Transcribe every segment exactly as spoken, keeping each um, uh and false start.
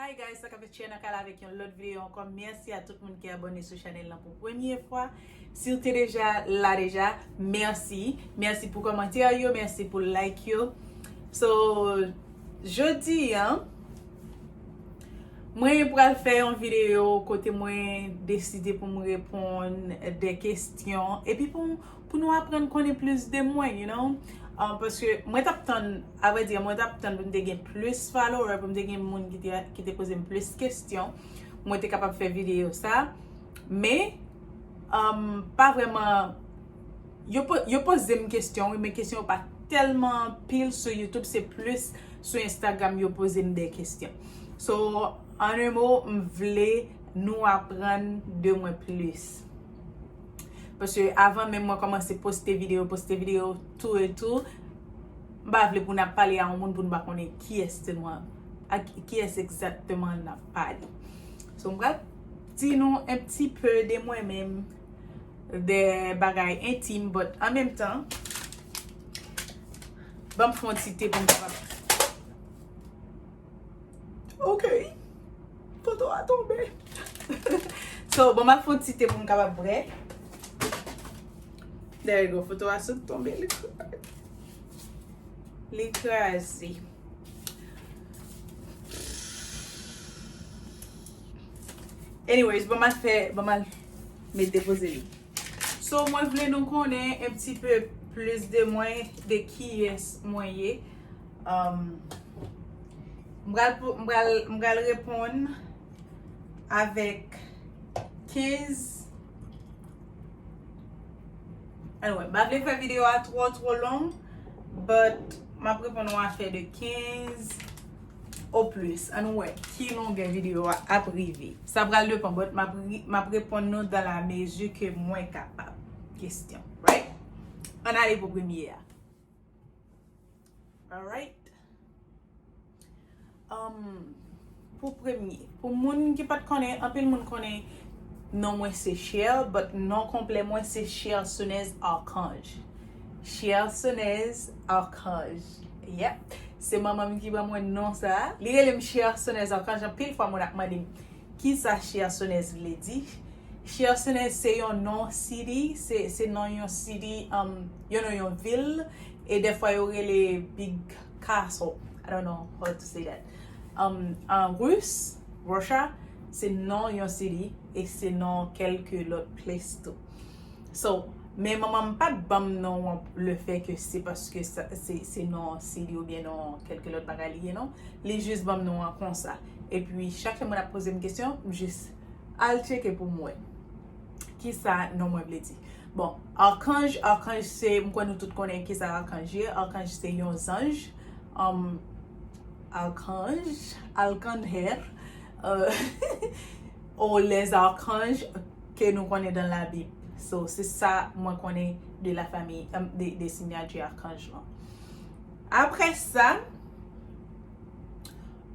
Hi guys, sa k ap fèt, Shanna Kala avèk yon lòt videyo ankò. Mèsi a tout moun ki abòne sou chanèl lan pou premye fwa. Si w te deja la deja, mèsi. Mèsi pou kòmantè yo, mèsi pou like yo. So, jodi a, mwen pral fè yon videyo kote mwen deside pou m reponn de kesyon epi pou, pou nou aprann konnen plis de mwen, you know. Um, paske mwen t ap tann, avrèdi, mwen t ap tann pou m te gen plis follower, pou m te gen moun ki te, ki te poze m plis kesyon, mwen te kapab fè videyo sa. Men, um, pa vrèman, yo, po- yo poze m kesyon, wi, men kesyon yo pa tèlman anpil sou YouTube, se plis sou Instagram yo poze m de kesyon. So, an un mot, m vle nou aprann de mwen plis. Paske avan menm mwen kòmanse poste videyo, poste videyo tou e tou, m pa vle pou n ap pale a yon moun pou n pa konnen kiyès sèlman, a ki- kiyès egzakteman n ap pale. So, m pral di nou un petit peu de mwen menm, de bagay entim, but an menm tan, ban m fè yon ti te pou m kapab. Ok. Foto a tonbe. So, bon, m ap fè yon ti te pou m kapab bwè. There you go. Foto a sot tonbe. Li, li kraze. Anyways, bon, m al fè, bon, m al met depoze li. So, mwen vle nou konnen un petit peu plus de mwen, de kiyès mwen ye. Um, m pral pou- m pral- m pral reponn avèk kenz. Anyway, m pa vle fè videyo a twò, twò long, but m ap reponn yon afè de kenz o plis. Ann wè ki longè videyo a ap rive. Sa pral depann, but m ap ri- m ap reponn nou dans la mesure que mwen kapab. Kesyon, right? Ann ale pou premye a. Alright. Um, pou premye, pou moun ki pa t konnen, anpil moun konnen non mwen se Cher, but non konplè mwen se Chersonèse Archange. Chersonèse Archange. Yep. Se manman m ki ban mwen non sa. Li rele m Chersonèse Archange. Anpil fwa moun ap mande m kisa Chersonèse vle di. Chersonèse se yon non city, se, se non yon city, um, yon non yon vil, e dèfwa yo rele Big Castle. I don't know how to say that. Um, an Ris, Russia, se non yon city, e se non kèlke lòt place tou. So, men manman m pa t ban m non an le fait que se paske sa- se, se non city oubyen non kèlke lòt bagay li ye, non. Li jis ban m non an konsa. Epi, chak lè moun ap poze m kesyon, m jis al tcheke pou m wè kisa non mwen vle di. Bon, Archange, Archange se, m kwè nou tout konnen kisa Archange ye. Archange se yon zanj. Um, Archange, Alkanher, euh, ou les archanges ke nou konnen dans la Bible. So, se sa mwen konnen de la famille, um, de, de sinyati Archange lan. Apre sa,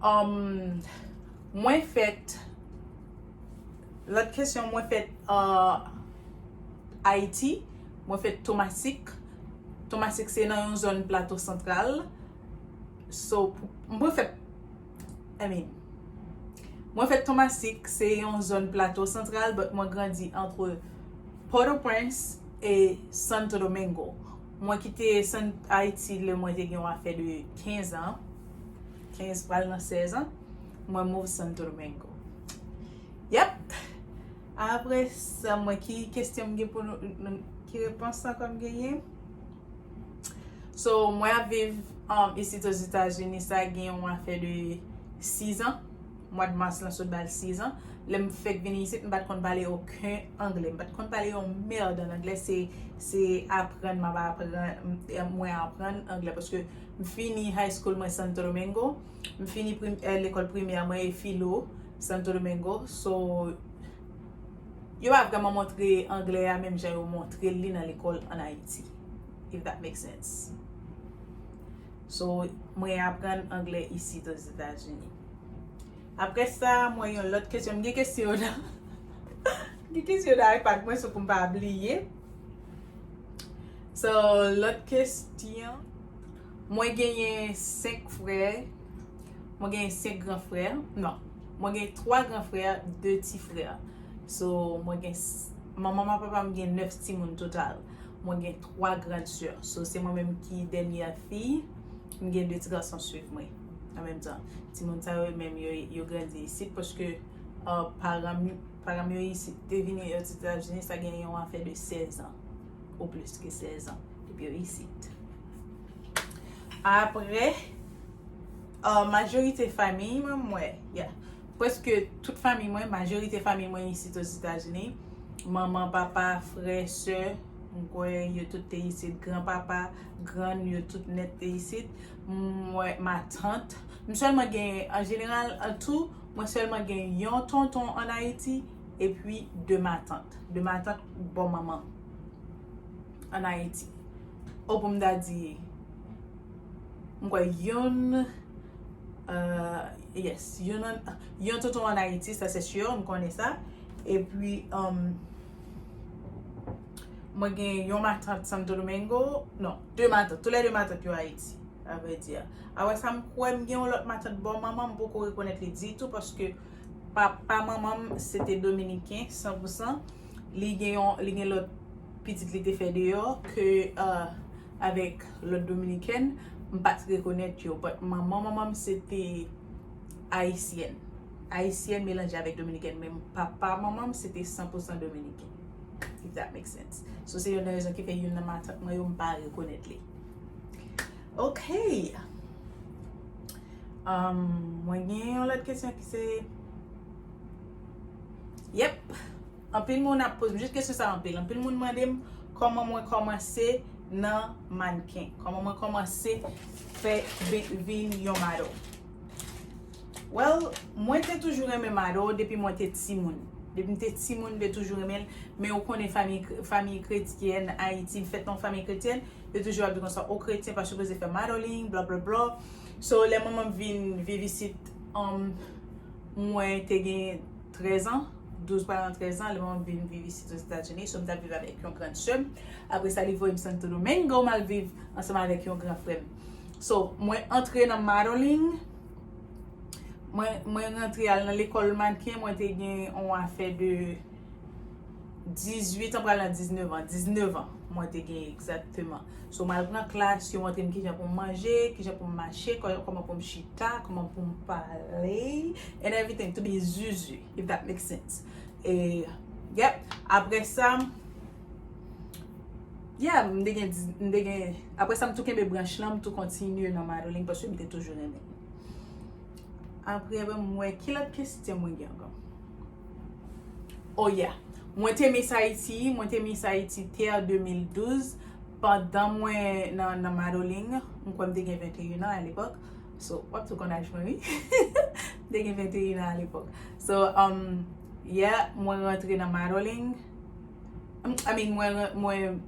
um, mwen fèt, lòt kesyon, mwen fèt, uh, Ayiti, mwen fèt Tomasik. Tomasik se nan yon zòn Plato Santral. So, pou- mwen fèt, I mean, mwen fèt Tomasik, se yon zòn Plato Santral, but mwen grandi entre Port-au-Prince e Santo Domingo. Mwen kite San- Ayiti lè mwen te gen yon afè de kenz an, kenz pral nan sèz an. Mwen move Santo Domingo. Yep. Apre sa, mwen ki kesyon m gen pou nou, nou- ki repons ankò m genyen? So, mwen ap viv, um, isit Ozetazini, sa gen yon afè de sis an. Mwa de mas lan sot ba l sis an. Lè m fèk vini isit, m pa t konn pale okenn anglè. M pa t konn pale yon mèd an anglè. Se, se aprann m ap aprann, m- mwen aprann anglè. Paske m fini high school mwen Santo Domingo. M fini prim- eh, lekòl primè mwen e filo Santo Domingo. So, yo pa vrèman montre anglè a menm jan yo montre li nan lekòl ann Ayiti, if that makes sense. So, mwen aprann anglè isit Ozetazini. Apre sa, mwen yon lòt kesyon. M gen kesyon nan, gen kesyon nan iPad mwen, so pou m pa bliye. So, lòt kesyon. Mwen genyen senk frè. Mwen genyen senk gran frè. Non. Mwen gen twa gran frè, de ti frè. So, mwen gen, s- manman m ak papa m gen nèf timoun total. Mwen gen twa grand sè. So, se mwen menm ki dènyè fi. M gen de ti gason swiv mwen. An menm tan, timoun sa yo menm, yo, yo grandi isit paske uh, paran m, paran m yo isit. Te vini Ozetazini, sa gen yon afè de sèz an. Ou plis ke sèz an. Depi yo isit. Apre, uh, majorite fanmi mwen, mwen, yeah. Prèske tout fanmi mwen, majorite fanmi mwen isit Ozetazini. Manman, papa, frè, sè, m kwè yo tout te isit. Granpapa, grann, yo tout nèt te isit. Mwen, matant. M sèlman gen, an jeneral, an tou, mwen sèlman gen yon tonton ann Ayiti, epi de matant. De matant bò manman m ann Ayiti. O pou m ta di, m kwè youn, uh, yes, youn, an- yon tonton ann Ayiti, sa se sure, m konnen sa. Epi, um, mwen gen yon matant Santo Domingo, non, de matant, tou lè de matant yo Ayiti, a vrè di. Apre sa, m kwè m gen yon lòt matant bò manman m, m poko rekonèt li ditou, paske papa manman m, se te dominiken, san pou san. Li gen yon, li gen lòt pitit li te fè deyò, ke, uh, avèk lòt dominikèn, m pa t rekonèt yo. But manman manman m, se te ayisyèn. Ayisyèn melanje avèk dominikèn, men papa manman m, se te san pou san dominiken. If that makes sense. So, se youn nan rezon ki fè youn nan matant mwen yo, m pa rekonèt li. Ok. Um, mwen gen yon lòt kesyon ki se, yep. Anpil moun ap poze m, jis kesyon sa anpil. Anpil moun mande m kòman mwen kòmanse nan mannken. Kòman mwen kòmanse fè vin yon model. Well, mwen te toujou renmen model depi mwen te timoun. Depi m te timoun, m te toujou renmen l. Men ou konnen fanmi, fanmi kretyèn, Ayiti, m fèt nan yon fanmi kretyèn, yo toujou ap di konsa, o kretyen pa sipoze fè modeling, bla bla bla. So, lè manman m vin viv isit, um, mwen te gen trèz an, douz pral nan trèz an, lè manman m vin viv isit Ozetazini, so m t ap viv avèk yon grann sè m. Apre sa, li voye m Santo Domingo, m al viv ansanm avèk yon gran frè m. So, mwen antre nan modeling, mwen, mwen rantre al nan lekòl mannken, mwen te gen yon afè de dizuit an pral nan diznèf an, diznèf an mwen te gen egzakteman. So, m al pran klas, yo montre m kijan pou m manje, kijan pou m mache, kò- kòman pou m chita, kòman pou m pale, and everything, to be zuzu, if that makes sense. E, yep, apre sa, yeah, m te gen, m te gen, apre sa, m tou kenbe branch lan, m tou kontinye nan modeling, paske m te toujou renmen. Apre, mwen, ki lòt kesyon mwen gen ankò? Oh yeah. Mwen te Miss Haiti, mwen te Miss Haiti Terre de mil douz. Pandan mwen nan, nan modeling, m kwè m te gen venteyen an alepòk. So, w ap tou konn aj mwen, wi. M te gen venteyen an alepòk. So, um, yeah, mwen rantre nan modeling. Um, I mean, mwen, mwen,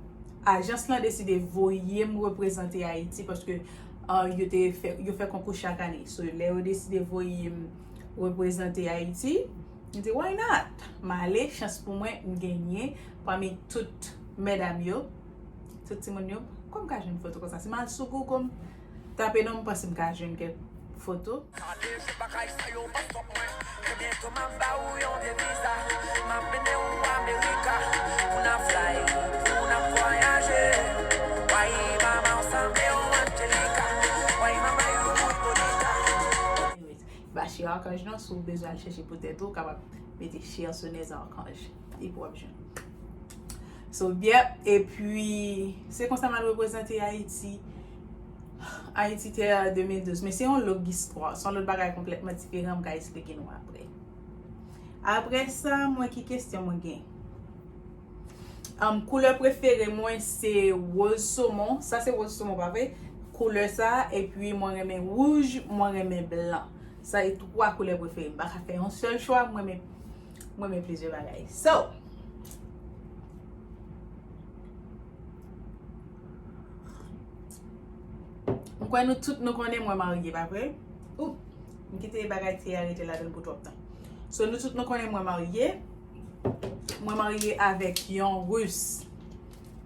ajans lan deside voye m reprezante Ayiti paske, uh, yo te fè, yo fè konkou chak ane. So, lè yo deside voye m reprezante Ayiti, m di, "Why not?" M ale, chans pou mwen, m genyen pami tout medam yo, tout timoun yo. Kòman m ka jwenn foto konsa? Si m al sou Google, m tape non, m panse m ka jwenn kèk foto. Gade, se bagay sa yo pa stop mwen. Trè byento, m ap ba ou yon vye viza. M ap mennen ou Amerika. Pou n ap fly, pou n ap vwayaje. Why mama, w sanble yon Angelica. Why mama, you muy bonita. Anyways, ba share Archange non, si w bezwen al chèche pou tèt ou, w kapab mete share sou Nez Archange. Epi w ap jwenn. So, yep, epi, se konsa m al reprezante Ayiti. Ayiti Terre de mil douz. Men se yon long istwa, se yon lòt bagay konplètman diferan, m ka esplike nou apre. Apre sa, mwen ki kesyon mwen gen? Um, koulè prefere mwen se woz somon. Sa se woz somon, pa vre? Koulè sa, epi mwen renmen wouj, mwen renmen blan. Sa e twa koulè prefere m. M pa ka fè yon sèl chwa, mwen renmen, mwen renmen plizyè bagay. So, m kwè nou tout nou konnen mwen marye, pa vre? Ou, m kite bagay te a rete ladan l pou twòp tan. So, nou tout nou konnen mwen marye. Mwen marye avèk yon Rus.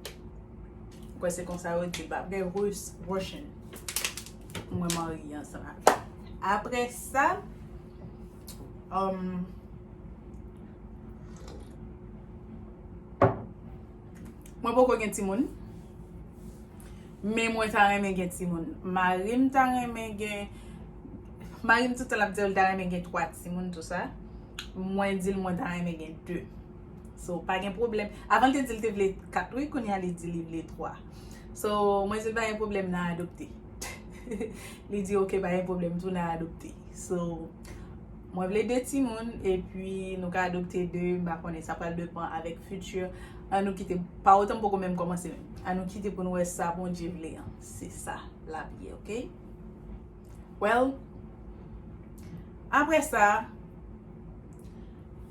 Mwen kwè se konsa yo di l, pa vre? Rus, Russian. Mwen marye ansanm avè l. Apre sa, Um, mwen poko gen timoun, men mwen ta renmen gen timoun. Mari m ta renmen gen, mari m tout tan l ap di l ta renmen gen twa timoun, tou sa. Mwen di l mwen ta renmen gen de. So, pa gen pwoblèm. Avan l te di l te vle kat, wi, kounye a li di li vle twa. So, mwen di l pa gen pwoblèm, n a adopte. Li di, "Ok, pa gen pwoblèm tou, n a adopte." So, mwen vle de timoun, epi nou ka adopte de, m pa konnen, sa pral depan avèk fiti. An nou kite, pa otan m poko menm kòmanse menm. An nou kite pou nou wè sa Bondye vle an. Se sa lavi ye, ok? Well, apre sa,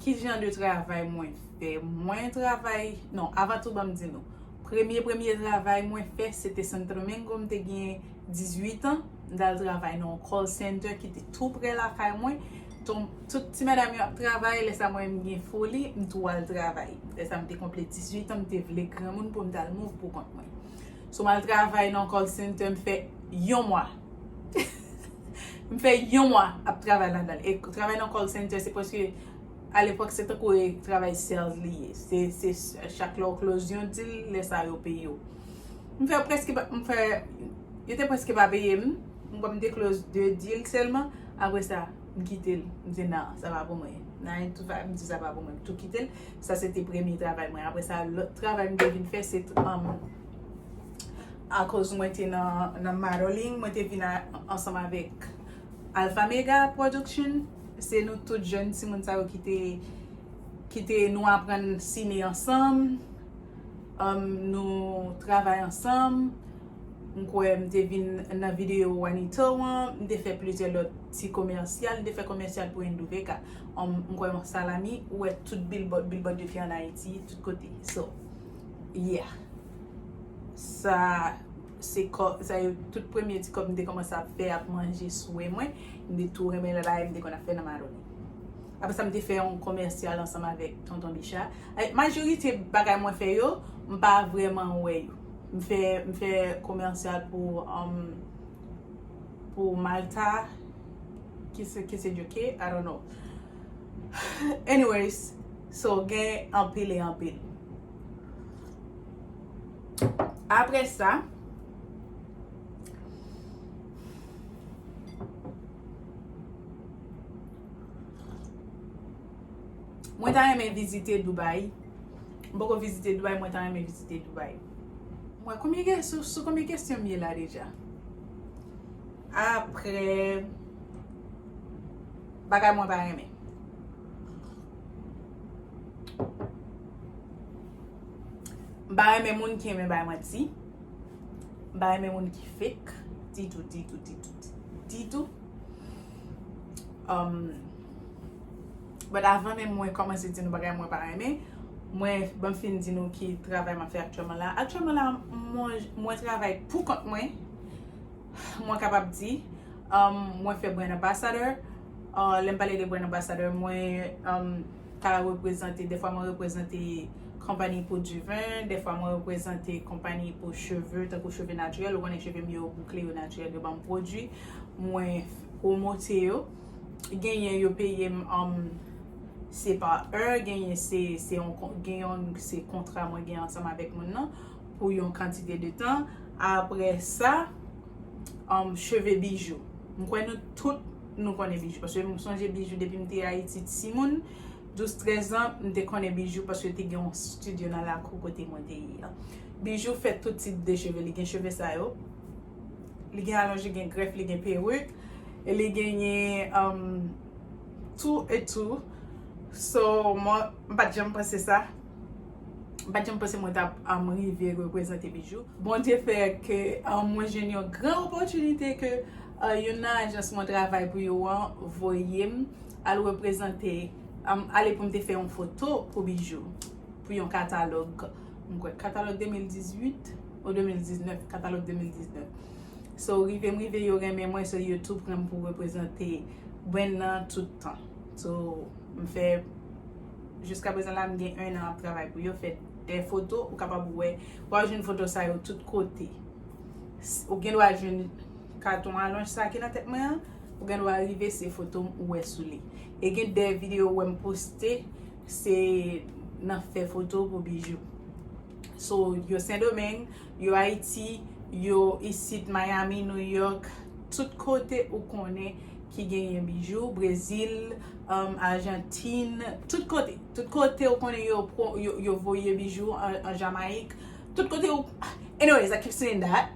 ki jan de travay mwen fè? Mwen travay, non, avan tou, ban m di nou. Premye, premye travay mwen fè, se te Santo Domingo, m te gen dizuit an. M t al travay nan yon call center ki te tou pre lakay mwen. Ton, tout ti medam yo ap travay, lè sa mwen m gen foli, m tou al travay. Lè sa m te konplete dizuit an, m te vle granmoun pou m t al move pou kont mwen. So, m al travay nan call center, m fè yon mwa. M fè yon mwa ap travay ladan l. E travay nan call center, se prèske, alepòk, se tankou e travay sales li ye. Se, se chak lè w close yon deal, lè sa yo peye w. M fè prèske pa, m fè, yo te prèske pa peye m. M kwè m te close de deal sèlman. Apre sa, m kite l. M di, "Non, sa pa pou mwen." Nan tout fa, m di, "Sa pa pou mwen." M tou kite l. Sa se te premye travay mwen. Apre sa, lòt travay m te vin fè, se, um, akoz mwen te nan, nan modeling, mwen te vin a, ansanm avèk Alpha Mega Production. Se nou tout jèn timoun sa yo ki te, ki te nou aprann sine ansanm. Um, nou travay ansanm. M kwè m te vin nan videyo Wanito an. M te fè plizyè lòt ti komèsyal. M te fè komèsyal pou Induveka. Um, m kwè yon salami, ou wè tout billboard, billboard yo te an Ayiti, tout kote. So, yeah. Sa, se kò, sa yo tout premye ti kòb m te kòmanse ap fè, ap manje sou mwen. M te tou renmen lè bagay m te konn ap fè nan Madoni. Apre sa, m te fè yon komèsyal ansanm avèk Tonton Bicha. Eh, majorite bagay mwen fè yo, m pa vrèman wè yo. M fè, m fè komèsyal pou, um, pou Malta, ki se, ki se Djoké, I don't know. Anyways, so gen anpil e anpil. Apre sa, mwen ta renmen vizite Dubai. M poko vizite Dubai, mwen ta renmen vizite Dubai. Mwen, konbyen ke-, sou, sou konbyen kesyon m ye la deja? Apre, bagay mwen pa renmen. M pa renmen moun ki renmen bay manti. M pa renmen moun ki fake. Ditou, ditou, ditou, ditou. Um, but avan menm mwen kòmanse di nou bagay mwen pa renmen, mwen, ban m fin di nou ki travay m ap fè aktyèlman la. Aktyèlman la, mwen, mwen travay pou kont mwen. Mwen kapab di, um, mwen fè brand ambassador. Uh, lè m pale de brand ambassador, mwen, um, ka reprezante, dèfwa mwen reprezante konpayi pou diven, dèfwa mwen reprezante konpayi pou cheve, tankou cheve natirèl. Ou konnen cheve m yo boukle, yo natirèl, yo ban m pwodui. Mwen pwomote yo. Genyen yo peye m, um, se pa è, genyen se, se yon kon-, genyen se kontra mwen gen ansanm avèk moun nan pou yon kantite de tan. Apre sa, um, cheve Bijou. M kwè nou tout nou konnen Bijou, paske m sonje Bijou depi m te Ayiti timoun, douz, trèz an, m te konnen Bijou paske te gen yon estidyo nan lakou kote mwen te ye a. Bijou fè tout tip de cheve, li gen cheve sa yo, li gen alonje, gen grèf, li gen perik, e li genyen, um, tou e tou. So, mwen, m pa t janm panse sa. M pa t janm panse mwen t ap, um, rive reprezante Bijou. Bondye fè ke, um, mwen jwenn yon gran opòtinite ke, uh, youn nan ajans mwen travay pou yo an voye m al reprezante, um, ale pou m te fè yon foto pou Bijou, pou yon katalòg, m kwè katalòg de mil dizuit ou de mil diznèf, katalòg de mil diznèf. So, rive m rive, yo renmen mwen, so yo tou pran m pou reprezante brand nan tout tan. So, m fè, jiska prezan la, m gen en an ap travay pou yo, fè de foto, ou kapab wè, w a jwenn foto sa yo tout kote. S-, ou gen dwa jwenn katon alonj sa ki nan tèt mwen an, Ou gen dwa rive se foto m ou wè sou li. E gen de videyo ou wè m poste, se nan fè foto pou Bijou. So, yo Sendomeng, yo Ayiti, yo isit Miami, New York, tout kote ou konnen ki genyen Bijou, Brezil, um, Ajantin, tout kote. Tout kote ou konnen yo, yo, yo voye Bijou an, an Jamayik. Tout kote ou... Anyways, I keep saying that.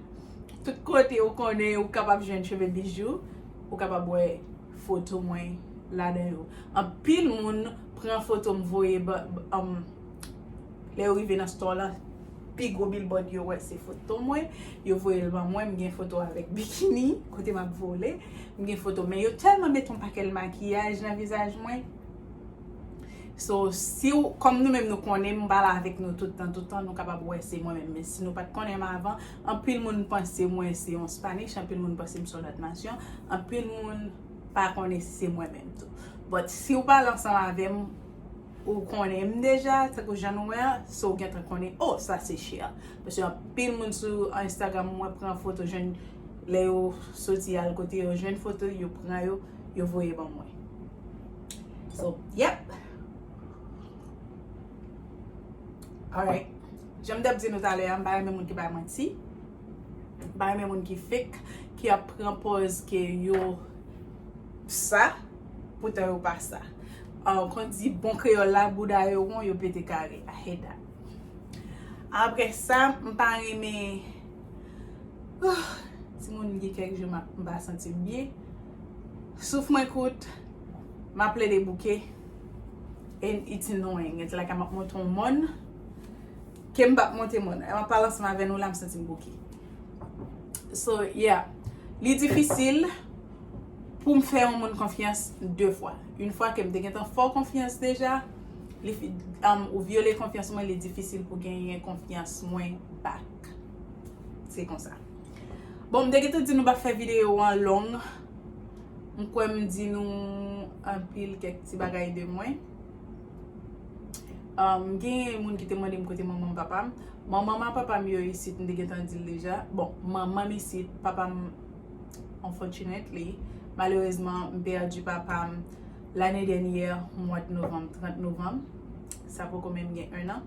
Tout kote ou konnen ou kapab jwenn cheve Bijou, ou kapab wè foto mwen ladan yo. Anpil moun pran foto m voye ba, um, lè yo rive nan store la, pi gwo billboard yo wè se foto mwen, yo voye l ban mwen, m gen foto avèk bikini, kote m ap vole, m gen foto, men yo tèlman mete yon pakèt makiyaj nan vizaj mwen. So, si w, kòm nou menm nou konnen m, m pa la avèk nou tout tan, tout tan, nou kapab wè se mwen menm. Men si nou pa t konnen m avan, anpil moun panse mwen se yon Spanish, anpil moun panse m se yon lòt nasyon, anpil moun pa konnen si se mwen menm tou. But si w pale ansanm avè m, ou konnen m deja, tankou jan nou wè a, so w gentan konnen, oh, sa se Cher. Paske anpil moun sou Instagram mwen pran foto, jwenn, lè yo soti al kote yo jwenn foto, yo pran yo, yo voye ban mwen. So, yep. Alright. Jan m t ap di nou talè a, m pa renmen moun ki bay manti. M pa renmen moun ki fake, ki ap pran pòz ke yo sa, poutan yo pa sa. Ah, kon di bon kreyòl la, bouda yo won, yo pete kare. I hate that. Apre sa, m pa renmen, timoun, gen kèk jou m ap, m pa santi m byen. Souf mwen kout, m ap plede bouke. And it's annoying. It's like m ap monte yon mòn. Ke m p ap monte mòn. M ap pale ansanm avè nou la, m santi m bouke. So, yeah. Li difisil pou m fè yon moun konfyans de fwa. Yon fwa ke m te gentan fè w konfyans deja, li fi, um, ou vyole konfyans mwen, li difisil pou genyen konfyans mwen back. Se konsa. Bon, m te gentan di nou p ap fè videyo an long. M kwè m di nou anpil kèk ti bagay de mwen. Um, gen moun ki te mande m kote manman m, papa m. Manman m ak papa m yo isit, m te gentan di l deja. Bon, manman m isit, papa m, unfortunately, malerezman, m pèdi papa m lane dènyè, mwa de novanm, trant novanm. Sa poko menm gen ennan.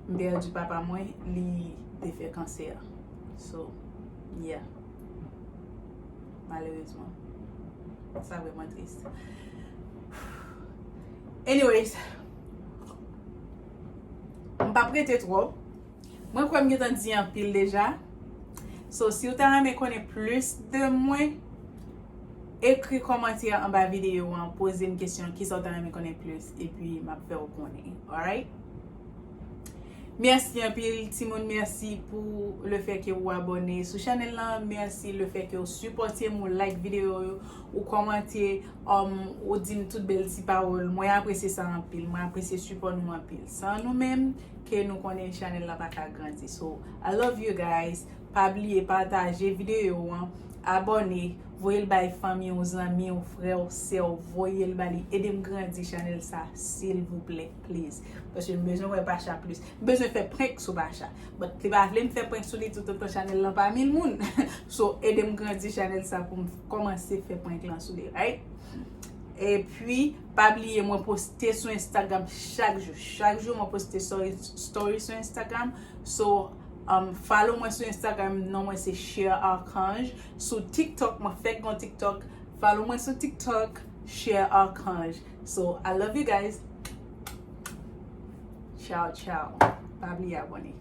M pèdi papa mwen, li te fè kansè. So, yeah. Malerezman. Sa vrèman tris. Anyways, m p ap rete twòp. Mwen kwè m gentan di anpil deja. So, si w ta renmen konnen plis de mwen, ekri kòmantè anba videyo an, poze m kesyon, kisa w ta renmen konnen plis, epi m ap fè w konnen. Alright? Mèsi anpil, timoun. Mèsi pou le fè ke ou abòne sou chanèl lan. Mèsi le fè ke ou sipòte m, ou like videyo yo, ou kòmante, um, ou di m tout bèl ti pawòl. Mwen apresye sa anpil. Mwen apresye sipò nou anpil. San nou menm, ke nou konnen chanèl la pa ka grandi. So, I love you guys. Pa bliye pataje videyo an, abòne, voye l bay fanmi w, zanmi w, frè w, sè w, voye l ba li. Ede m grandi chanèl sa, silvouplè, please. Paske m bezwen wè Pacha plis. M bezwen fè prank sou Pacha. But li pa vle m fè prank sou li toutotan chanèl lan pa mil moun. So, ede m grandi chanèl sa pou m kòmanse fè prank lan sou li, right? Epi, pa bliye, mwen poste sou Instagram chak jou. Chak jou, mwen poste story, story sou Instagram. So, um, follow mwen sou Instagram, non mwen se Cher Archange. Sou TikTok, mwen fèk gen TikTok. Follow mwen sou TikTok, Cher Archange. So, I love you guys. Ciao, ciao. Pa bliye abòne.